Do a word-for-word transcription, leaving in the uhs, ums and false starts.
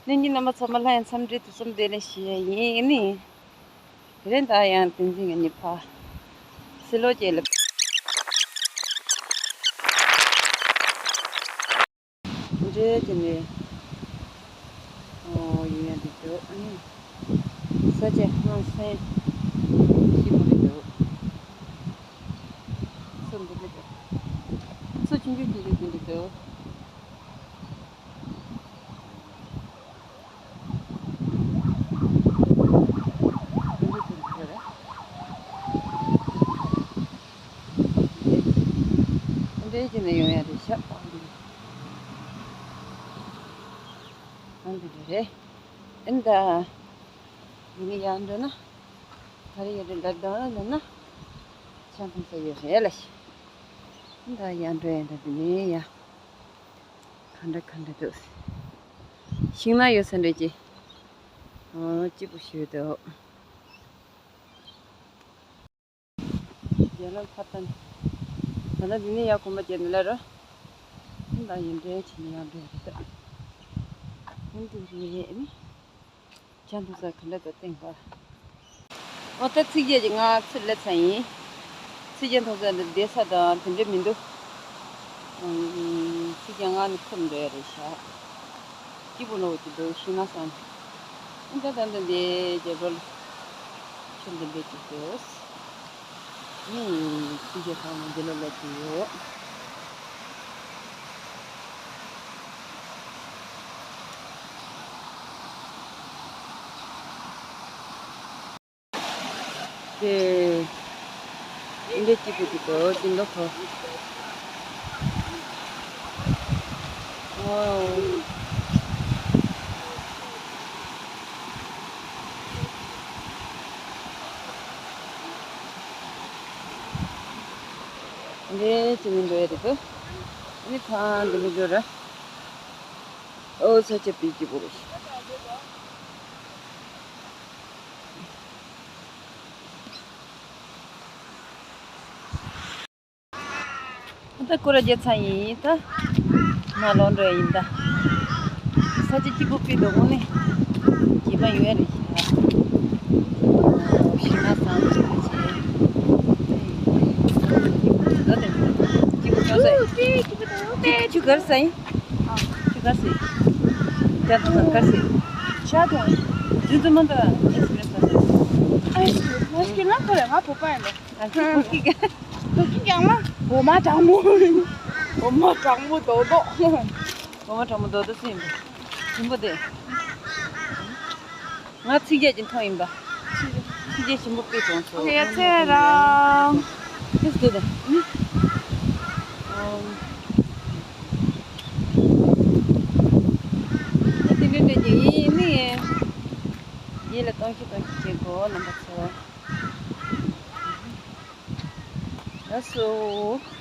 ལྷན་རྒྱས་རྣམ་པ་ཚང་མ་ལ་ཡང་འཚམས་འདྲི་ཐུགས་བསམ་བདེ་ལེགས་ཞུ་ཡ་ཡིན་ནི། དེ་རིང་ད་ཡང་བསྟན་འཛིན་གྱི་ཉི་ཕ་སི་ལོ་ཅེ་ལ། འདྲེ་དེ་ནས་ཨོ་ཡིན་ཡ་འདི་འདུག་ཨ་ནི་ས་ཆ་ཧང་སན་སྐྱིད་པོ་རེད་འདུག་སུ་འདི་འདི་འདུག་སུ་ཆུང་ཆུང་ཆུང་ཆུང་འདི་འདི་འདུག་འདྲེ་ཅི་ནས་ཡོང་ཡ་རེད་ཤག་ཨ་འདི་རེད། ཨ་འདི་ནས་ཡར་འགྲོ་ན། ད་རེས་ཡར་འགྲོ་ལ་འགྲོ་ན་ལ་ན། ཆང་འཐུང་ས་ཡོད་རེད་ལ་ཤི། ད་ཡར་འགྲོ་ཡ་འདྲ་འདི་ནས་ཡ། ག་འདྲ་ག་འདྲ་འདུག་ཤིང་ནགས་ཡོད་ས་འདྲ་ཅི། ཨོ་སྐྱིད་པོ་ཞིག་འདུག་རྒྱ་ལ་ཁ་ཏན། ད་ལྟ་འདི་ནས་ཡར་གོམ་པ་བརྒྱབ་ནས་ལ་རོ། ད་ཡིན་འདྲའི་ཆེ་ནས་ཡར་འགྲོ་ཡ་རེད་ད། ཧིན་དུ་རེད་ནི། ཆང་འཐུང་ས་ག་འདྲ་འདུག་སྟེང་པ། ཨོ་ད་ཚིག་བརྒྱད་ཀྱི་ང་ཚུར་སླེབས་ཚར་ཡིན། ཚིག་བརྒྱད་མཐོང་ས་འདི་བསྡད་ས་དང་དེ་འདྲ་མི་འདུག་ཨུམ། ཚིག་བརྒྱད་ང་ནི་ཁུར་འགྲོ་ཡ་རེད་ཤག་སྐྱིད་པོ་ནོར་གྱི་འདུག་ཤིང་ནགས་སང་། ཨ་ད་ད་འདི་འདི་རྒྱབ་རོལ་ཁྱོད་འདི་འདྲ་ཅིག་འདུག་ཨུམ། ཚིག་བརྒྱད་མཐོང་ནས་འདི་ལ་སླེབས་ཀྱི་ཡོད། དེ། འདི་སྐྱིད་པོ་འདུག་གོ་ཅིང་ལོ་ཁོ། ཨོ། འདི་ཅི་མི་འདུག་ཡ་འདུག་ཨ་ནི་ཁང་འདི་མི་འདུག་ར། ཨོ་ས་ཆ་པི་སྐྱིད་པོ་རེད། ད་སྐོར་ར་རྒྱག་ཚར་ཡིན་ད། མ་ལོང་འགྲོ་ཡིན་ད། ས་ཆ་སྐྱིད་པོ་དཔེ་འདུག་དངོས་གནས། སྐྱིད་པ་ཡོད་རེད་ཤག་ཤིང་ནགས་སང་སྐྱིད་པོ་བྱས། ད་དེ་སྐྱིད་པོ་བྱུང་ས་ཡིན། ཁྱོད་ག་རེ་ཟ་ཡིན། ཁྱོད་ག་རེ་ཟ་ཡིན། ཇ་དང་ག་རེ་ཟ་ཡིན། ཇ་དང་། རྫུན་རྫུན་མ་འདུག་ཨ་ཨེ་སི་ཀི་རིམ་ཟ་ཟ། ཨ་ཨེ་སི་ཀི་རིམ་ཨེ་སི་ཀི་རིམ་ང་ཁོ་རེད། ང་བོད་པ་ཡིན་པ། ཨ་ཁྱོད་བོད་སྐད་རྒྱག་ཨ་ཁྱོད་རྒྱག་མ། འོ་མ་གྲང་མོ། འོ་མ་གྲང་མོ་རྡོག་རྡོག་འོ་མ་གྲང་མོ་རྡོག་རྡོག་སུ་ཡིན་པ། ཞིམ་པོ་དེ། ང་ཚིག་བརྒྱད་ཀྱི་མཐོང་ཡིན་པ། ཚིག་བརྒྱད་ཞིམ་པོ་དཔེ་བྱུང་སོང་། ཡ་ཚེ་རང་། ཁྱོད་སུ་དེ། ཨ་དེ་འདྲ་འདྲ་ཅིག་ཡིན་ནི། ཡིད་ལ་གཏོང་ཤིག་གཏོང་ཤིག་བྱེད་དགོས་རྣམ་པ་ཚོ། ལགས་སོ།